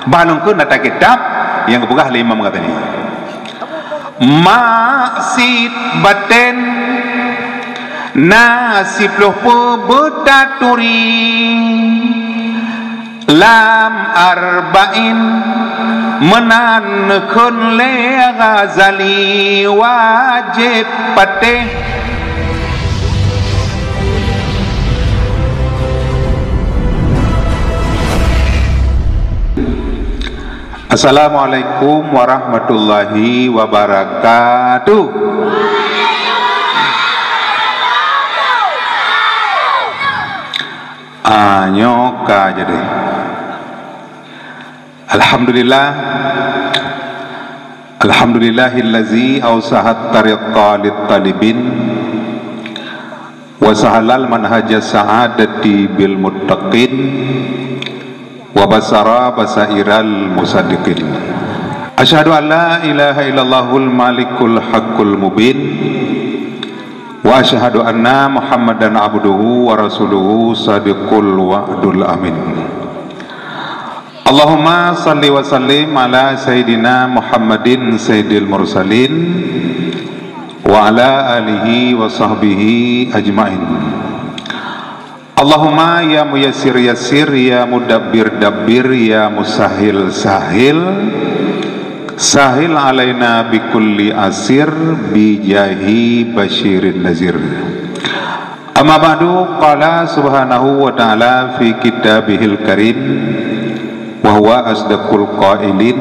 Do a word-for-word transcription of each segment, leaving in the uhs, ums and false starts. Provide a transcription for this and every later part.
Bah lôn kheun ata kitab nyang geupeugah lé Imam Ghazali. Maksiet baten na siplôh peue beutaturi. Lam Arba'in meunan kheun lé Ghazali wajéb patéh. Assalamualaikum warahmatullahi wabarakatuh. Ah, nyoe ka jadi. Alhamdulillah. Alhamdulillahillazi ausahat tariqa lit talibin wa sahalal manhaja sa'adati bil muttaqin wa basara basairal musaddiqin. Asyhadu an la ilaha illallahul malikul haqqul mubin. Wa asyhadu anna Muhammadan abduhu wa rasuluhu sadiqul wa'dul amin. Allahumma salli wa sallim ala sayyidina Muhammadin sayyidil mursalin wa ala alihi wa sahbihi ajmain. Allahumma ya muyassir yassir, ya mudabbir dabbir, ya musahhil sahhil, sahhil alaina bikulli asir, bijahi basyirin nazir. Amma ba'du, qala subhanahu wa ta'ala fi kitabihil karim, wa huwa asdaqul qailin.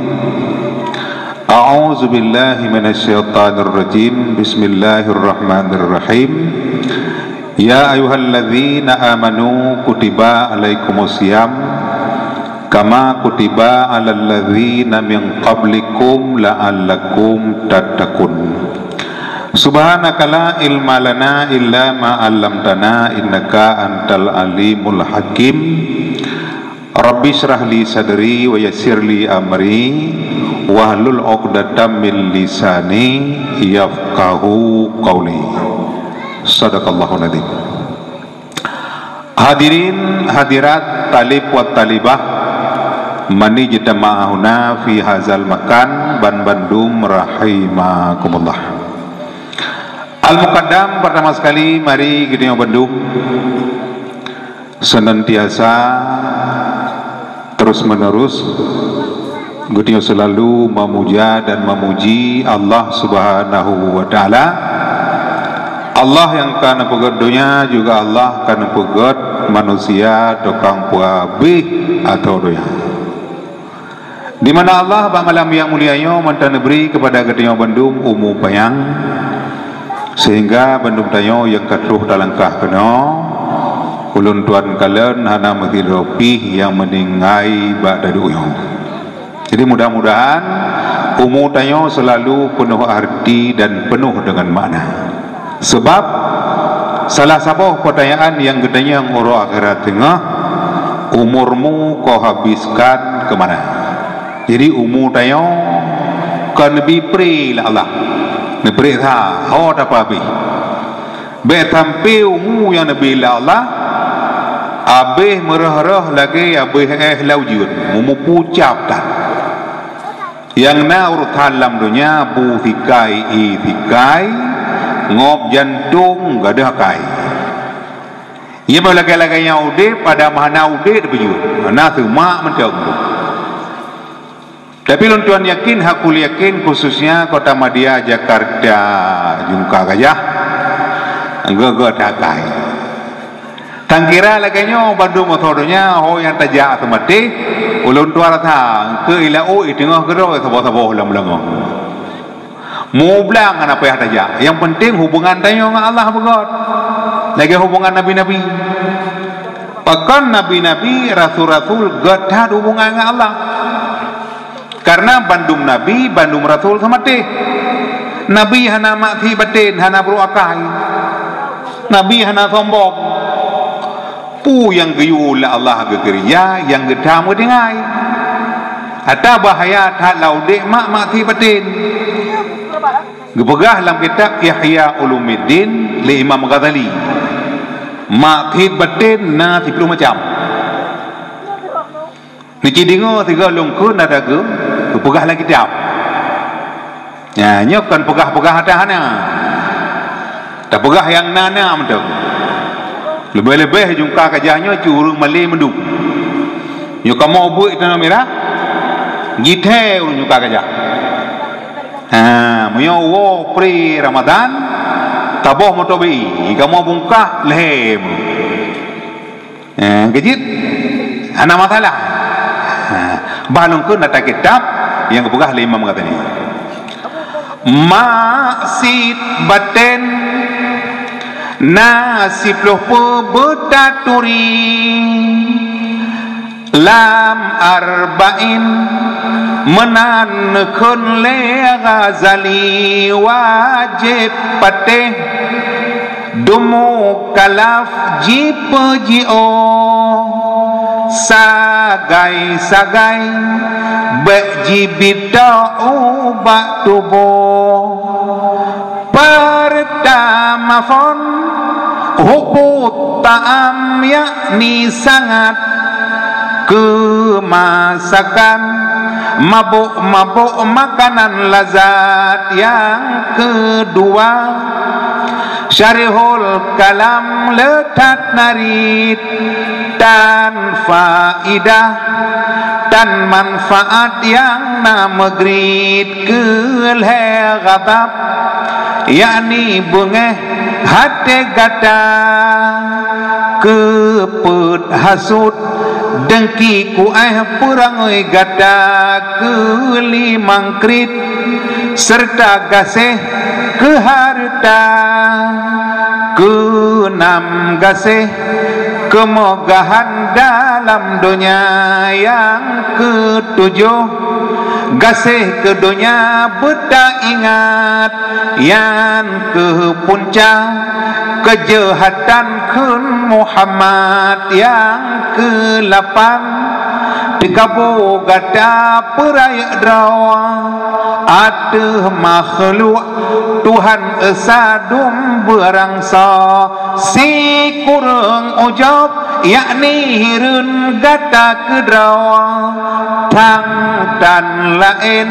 A'udzu billahi minasy syaithanir rajim. Bismillahirrahmanirrahim. Ya ayyuhalladzina amanu kutiba alaikumus siyam kama kutiba alal ladzina min qablikum la'allakum tattaqun. Subhanaka la ilma lana illa ma 'allamtana innaka antal alimul hakim. Rabbi shrah li sadri wa yassir li amri wahlul 'uqdatam min lisani yafqahu qauli. Sadaqallahul adzim. Hadirin hadirat, talib wa talibah, mani jitama'a huna fi hazal makan, ban bandum rahimakumullah. Al-Muqaddam, pertama sekali, mari geutanyoe bandum senantiasa terus-menerus geutanyoe selalu memuja dan memuji Allah Subhanahu wa Ta'ala. Allah nyang ka neupeugét donya, juga Allah ka neupeugét manusia tukang peuabéh ateueh donya. Di mana Allah bak malam nyang mulia nyoe mantong neubri keupada geutanyoe bandum umu panyang, sehingga bandum tanyoe nyang ka troh talangkah keunoe, ulôn tuan kalon hana meusidroe pih nyang meuninggai bak taduek nyoe. Jadi, mudah-mudahan umu tanyoe seulalu peunoh arti dan peunoh deungon makna. Sabab salah saboh peutanyaan nyang geutanyong uroe akhirat teungoh, "Umurmu kau habiskan keu mana?" Jadi, umu tanyoe kon neubi pri lé Allah. Neupeuriksa, ho tapeuhabéh. Bék sampai umu nyang neubi lé Allah habéh meureuh-reuh lagée habéh éh lam ujeuen, meumupu cap that. Nyang na urosan lam donya, bu sikai, ié sikai, ngop jantong, gadôh akai. Nyang lagée-lagée nyan udeb, padahai hana udeb teupeujeuet, hana seumak mantong. Tapi lôn tuan yakin, hakul yakin, khususnya Kota Madya, Jakarta, Jungka Gajah, geuh-geuh takai. Tangkira lagée nyoe bandum asoe donya, ho nyang tajak seumaté, ulôn tuan rasa, keu ila'u i teungoh keudroe saboh-saboh lam beulangong. Mublang hana payah tajak. Nyang penting hubungan tanyoe ngon Allah beugét. Lagée hubungan nabi-nabi. Pakon nabi-nabi, rasul-rasul gét that hubungan ngon Allah. Karena bandum nabi, bandum rasul seumaté. Nabi hana maksiet baten, hana brok akai. Nabi hana sombong. Peue nyang geuyue lé Allah geukeurija, nyang geutam geutinggai. Ata bahaya that lam udeb mak maksiet baten. Geupeugah lam kitab Ihya Ulumuddin lé Imam Ghazali, maksiet baten na siplôh macam. Neuci deungoe sigoe lôn kheun ata geupeugah lam kitab. Nyan, nyoe kon peugah-peugah ata hana. Tapeugah nyang na-na mantong. Leubeh-leubeh jungka kajah nyoe cit ureuëng malée mandum. Nyoe kamoe beuet di Tanoh Mirah, jithèe ureuëng jungka kajah. Ha, meunyoe woe pri Ramadan, taboh moto B I, kamoe bungkah lhèe. Eh, keujeuet? Hana masalah. Ha, bah lôn kheun ata kitab nyang geupeugah lé Imam Ghazali. Mak cit batén na siploh peue beutaturi. Lam Arba'in meunan neukheun lé Ghazali wajéb patéh. Dum mukalaf jipeujiôh, sagai-sagai bék jibitoe ubak tuboh. Peurtama phon hubut ta'am, yakni sangat keumasakan, mabök-mabök makanan lazat. Nyang keudua, syarihul kalam le that narit tan faidah, tan manfaat nyang na meugrit. Keu lhèe ghadab, yakni beungéh até gata, keu peuet hasut, deungki kuéh peurangui gata. Keu limang kriet, seureuta gaséh keu hareuta. Keu nam gaséh keumeugahan dalam donya. Nyang keu tujoh, gaséh keu donya beutaingat. Nyan keuh punca keujeuhatan kheun Muhammad. Nyang keu lapan, teukabo gata peurayeuk droe ateueh makhluk Tuhan Esa dum beurangsa. Sikureueng ujob, yakni hireuen gata keudroe, thang tan laén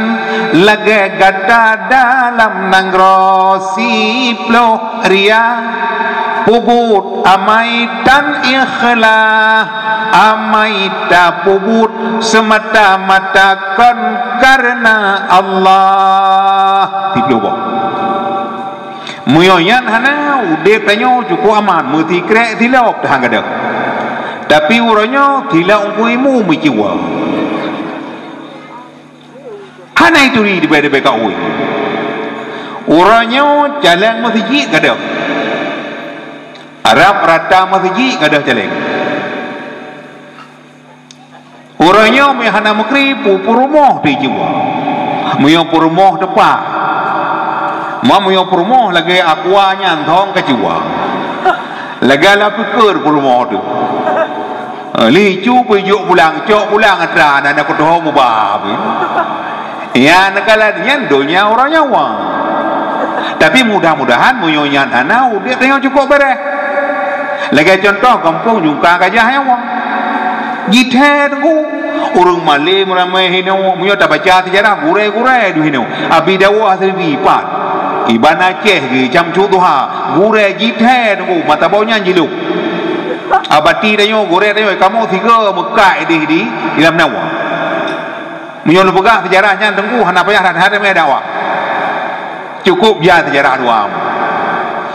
lagée gata dalam nanggroe. Siploh raya, peubuet amai tan ikhlas, amai tapeubuet seumata-mata kon kareuna Allah. Siploh boh. Meunyoe nyan hana, udeb tanyoe cukôp aman, meusikrek silop teuhang gadôh. Tapi uroe nyoe silop Teungku Imeum meuciwa. Hana ituri dibée-dibée kaôi. Uroe nyoe caleng meuseujid gadôh. Rab rata meuseujid gadôh caleng. Uroe nyoe meunyoe hana meukri, pu-, peurumoh teuh jiwoe. Meunyoe peurumoh teuh pat. Ma meunyoe peurumoh lagée aqua nyan thong ka jiwoe. Lagée lam pikeue peurumoh teuh. Eh, li cu peujok pulang, cok pulang atra na, na kutoh mubah. Ya, neukalon nyan donya uroe nyoe. Tapi mudah-mudahan meunyoe nyan hana, udeb tanyoe cukôp beureh. Lagée contoh gampông Jungka Gajah nyoe. Jithèe teungku, ureuëng malem ramé hinoe, meunyoe tabaca seujarah gurée-gurée duh hinoe. Abi Dawoe Hasribi pat. Iban Aceh geuh Syamsu Duha, gurée jithèe teungku, mata boh nyan jilôk. Abati tanyoe, gurée tanyoe, kamoe sigoe meukat idéh di, di lam nawa. Meunyoe lôn peugah seujarah nyan teungku hana payah that-that meudakwah. Cukôp jak seujarah dua.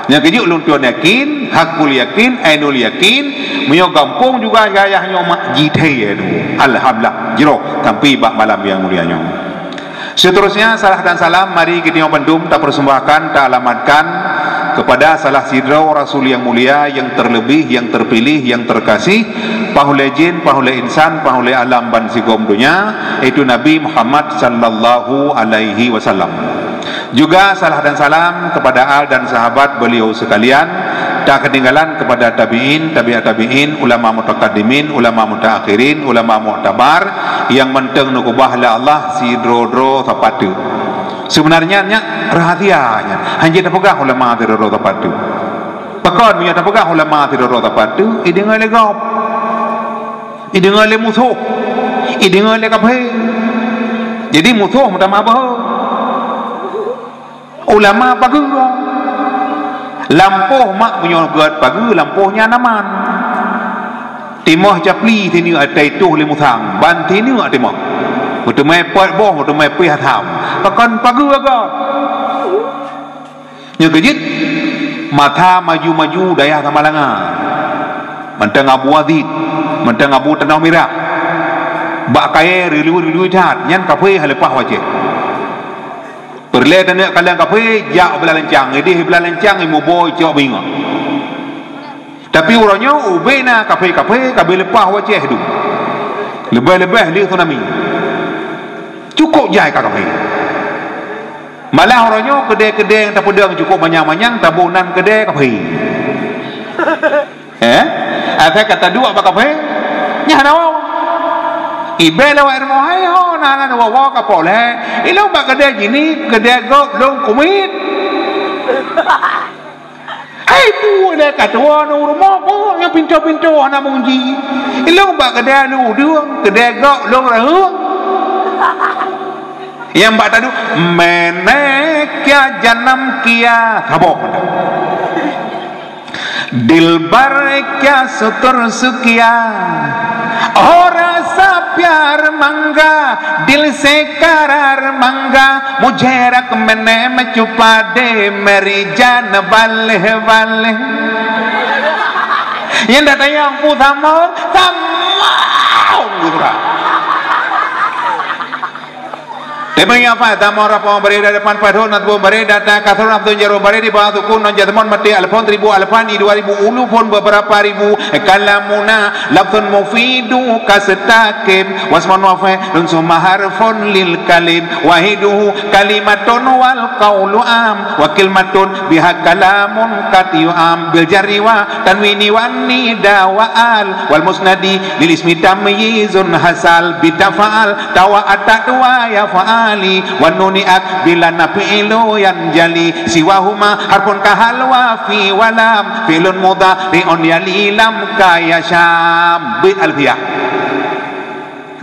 Nyang keujeuet lôn tuan yakin, hakul yakin, ainul yakin, meunyoe gampông juga gajah nyoe mak jithèe tu. Alhamdulillah, jroh sampai bak malam nyang mulia nyoe. Seterusnya, salah dan salam mari kita bandum tapersembahkan, taalamatkan kepada salah sidroe Rasul yang mulia, yang terlebih, yang terpilih, yang terkasih, pahlé jin, pahlé insan, pahlé alam ban sigom donya, yaitu Nabi Muhammad sallallahu alaihi wasallam. Juga salah dan salam kepada al dan sahabat beliau sekalian, tak ketinggalan kepada tabi'in, tabi'at tabi'in, ulama mutakaddimin, ulama mutaakhirin, ulama muktabar yang mantong neukeubah lé Allah sidroe-droe sapeue teuk. Sebenarnya nyan rahasia nyan, hana tapeugah ulama sidroe-droe sapeue teuk. Pakon meunyoe tapeugah ulama sidroe-droe sapeue teuk, ideungoe lé gob. Ideungoe lé musoh. Ideungoe lé kaphé. Jadi musoh meutamah beuhe. Ulama pageue. Lampôh mak meunyoe geuet pageue, lampôh nyan aman. Timoh capli sineuk ateueh toh lé musang, ban sineuk timoh. Meuteumé peuet boh, meuteumé pih asam. Pakon pageue geuet. Nyoe keuh jeuet masa maju-maju dayah Samalanga. Mantong Abu Aziz, mantong Abu Tanoh Mirah. Bak kayée reului-reului that, nyan kaphé hana leupah wacée. Peureulée taneuk kalon kaphé, jak blah lancang, ideh blah lancang, imuboh cok bingoh. Tapi uroe nyoe ubé na kaphé-kaphé ka beu leupah wacée dum. Leubeh-leubeh lé tsunami. Cukôp jai ka kaphé. Malah uroe nyoe keudè-keudè nyang tapeudong cukôp manyang-manyang, taboh nan keudè kaphé. Eh? Asai ka taduek bak kaphé, nyan hana woe. Ibée lewat rumoh hai ho na, na woe-woe ka poleh. Ilong bak keudè jini, keudè gob lôn kumiet. Hai peue lé ka tuwoe ngon rumoh, oh, nyang pintoe-pintoe hana meungunci. Ilong bak keudè lôn udeueng, keudè gob lôn raheueng. Nyang bak taduek, "Maine kya janam kiya," saboh mantong. "Dilbar kya sutur su kiya, ho rasa pyar mangga, dil se karar mangga, mujhe rakh maine mein chupa de, meri jaan bale bale." Nyang dak tanyong peue sama, sama. Teuma nyang hafai, tamong rafong bari di depan fathon, nasbun bari di atas kasroh, hamzatun jarun bari di bawah sukun, nun jazmun mati, alfun, ribu, alfani, dua ribu, ulufun, beberapa ribu, kalamuna, lafzun mufidu, kastaqim, wasmun wa fi'lun, summa harfun lil kalim, wahiduhu kalimatun wal qaulu am, wa kalimatun biha kalamun qad yu'am, bil jarri wa tanwini wan nida wa al, wal musnadi lil ismi tamyizun hasal, bi tafa'al, tawa atat wa yaf'ali, wan nuni akbilan fi'lu yanjali, siwahuma harfun ka hal wa fi wa lam, fi'lun mudhari'un yali lam ka yasham. Bait Alfiyah.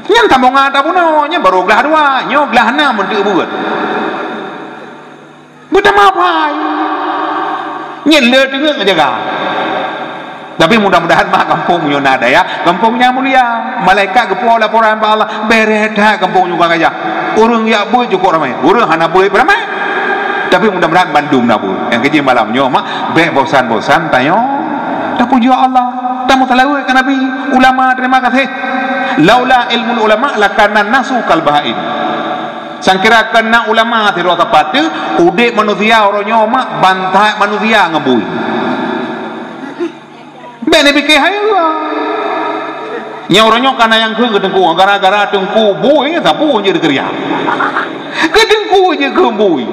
Nyan sambongan tabunoe, nyan barô glah dua, nyoe glah nam untuk buet. Beutamah pai. Nyan le teungeut jaga. Tapi mudah-mudahan mak gampông nyoe na daya, gampông nyan mulia. Malaikat geupeue laporan bak Allah, beureh that gampông nyoe ka gajah. Ureueng jak beuet cukôp ramé, ureueng hana beuet ramé. Tapi mudah-mudahan bandum na beuet. Nyang keujih malam nyoe mak, bék bosan-bosan tanyoe tapujoe Allah, tameuseulaweuet keu Nabi, ulama, terima kasih. Laula ilmul ulama lakana nasu kal bahaim. Sangkira kon na ulama sidroe sapat teuh, udeb manusia uroe nyoe mak ban that manusia ngon bui. Bék neupiké hai Allah. Nyang uroe nyoe kana nyang kheun keu teungku, gara-gara teungku bui, sapeue jeuet dikeureuja. Keu teungku jeuet keu bui.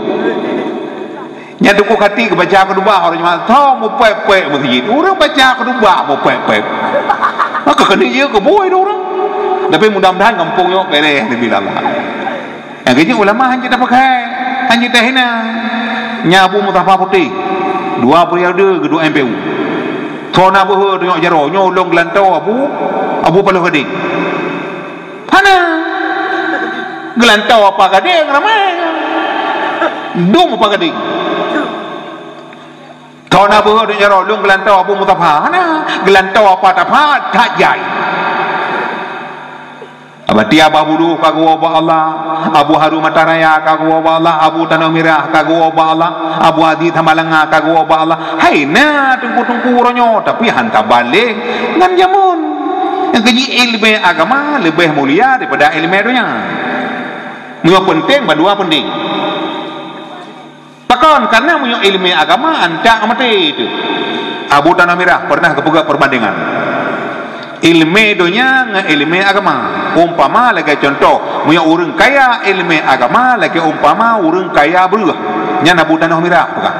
Nyan teungku kati geubaca khutubah uroe nyoe, tho mupék-pék meuseujid. Ureueng baca khutubah mupék-pék. Maka keuneuk jeuet keu bui ureueng. Tapi mudah-mudahan gampông nyoe beres neubi lé Allah. Nyang keujih ulama hanjeuet tapakai, hanjeuet tahina. Nya Abu Mustafa Putéh, dua periode geuduek M P U. Tho na beuhe tunyok jaroe, nyoe ulôn geulantoe Abu, Abu Paloh Gadeng. Hana. Geulantoe Apa Gadeng ramai. Dum Apa Gadeng. Tho na beuhe tunyok jaroe, ulôn geulantoe Abu Mustafa. Hana. Geulantoe Apa Tafa, that jai. Abati Abah Budoh ka geuwoe bak Allah, Abu Harun Mataraya ka geuwoe bak Allah, Abu Tanoh Mirah ka geuwoe bak Allah, Abu Aziz Samalanga ka geuwoe bak Allah. Hai na teungku-teungku uroe nyoe, tapi han tabaleh ngon jameun. Nyang keujih ileumèe agama leubeh mulia daripada ileumèe donya. Meunyoe peunteng, bandua peunteng. Pakon? Karena meunyoe ileumèe agama, antak maté teuh. Abu Tanoh Mirah pernah geupeugah perbandingan ileumèe donya ngon ileumèe agama. Umpama lagèe contoh, meunyoe ureueng kaya ileumèe agama lagèe umpama ureueng kaya breueh. Nyan Abu Tanoh Mirah peugah.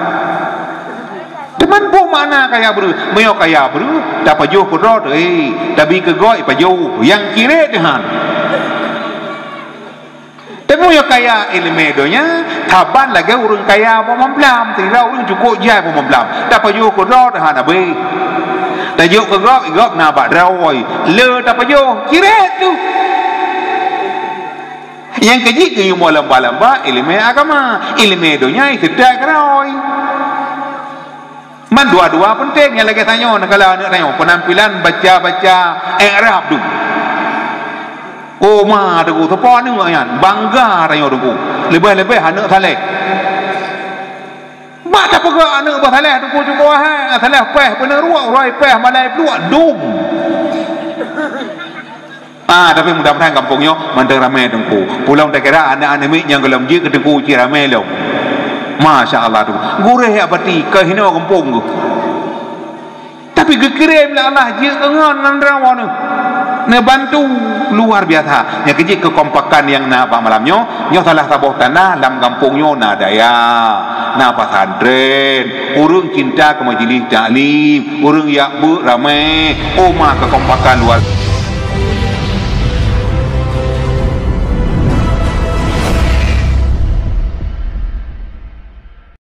Teuma peue makna kaya breueh? Meunyoe kaya breueh, tapajoh keudroe teuh, eh, tabi keu gob ipajoh, nyang kirek teuh han. Teuma nyang kaya ileumèe donya, saban lagèe ureueng kaya boh mamplam, sira ureueng cukôp jai boh mamplam. Tapajoh keudroe teuh han abéh. Tajok keu gob, gob na bak droe. Le tapajoh, kirek teuh. Nyang keujeuet keu ilmu lamba-lamba, ilmu agama, ilmu donya, istidak keurôi. Man dua-dua penting nyang lagèe tanyoe, neukala aneuk tanyoe, penampilan baca-baca i'rab dum. Oh, ma, Teungku, soe po aneuk nyan, bangga tanyoe, Teungku. Leubeh-leubeh aneuk saleh. Bak tapeugah aneuk bah saleh, Teungku, cukup hai, saleh pèh, beuneuruek, uroe pèh, malai pluek, dum. Ah, tapi mudah-mudahan gampông nyoe mantong ramè, Teungku. Pulông takira aneuk-aneuk miet nyang gohlom jeuet keu Teungku cit ramè lom. Masya Allah, Teungku. Gurèe jak pati, ka hinoe gampông geuh. Tapi geukirém lé Allah jeuet keu ngon, ngon droe neuh. Neubantu luar biasa. Nyang keujeuet keukompakan nyang na bak malam nyoe, nyoe salah saboh tanda lam gampông nyoe na dayah, na pesantren, ureueng cinta keu majlis taklim, ureueng jak beuet ramè, oh ma keukompakan luar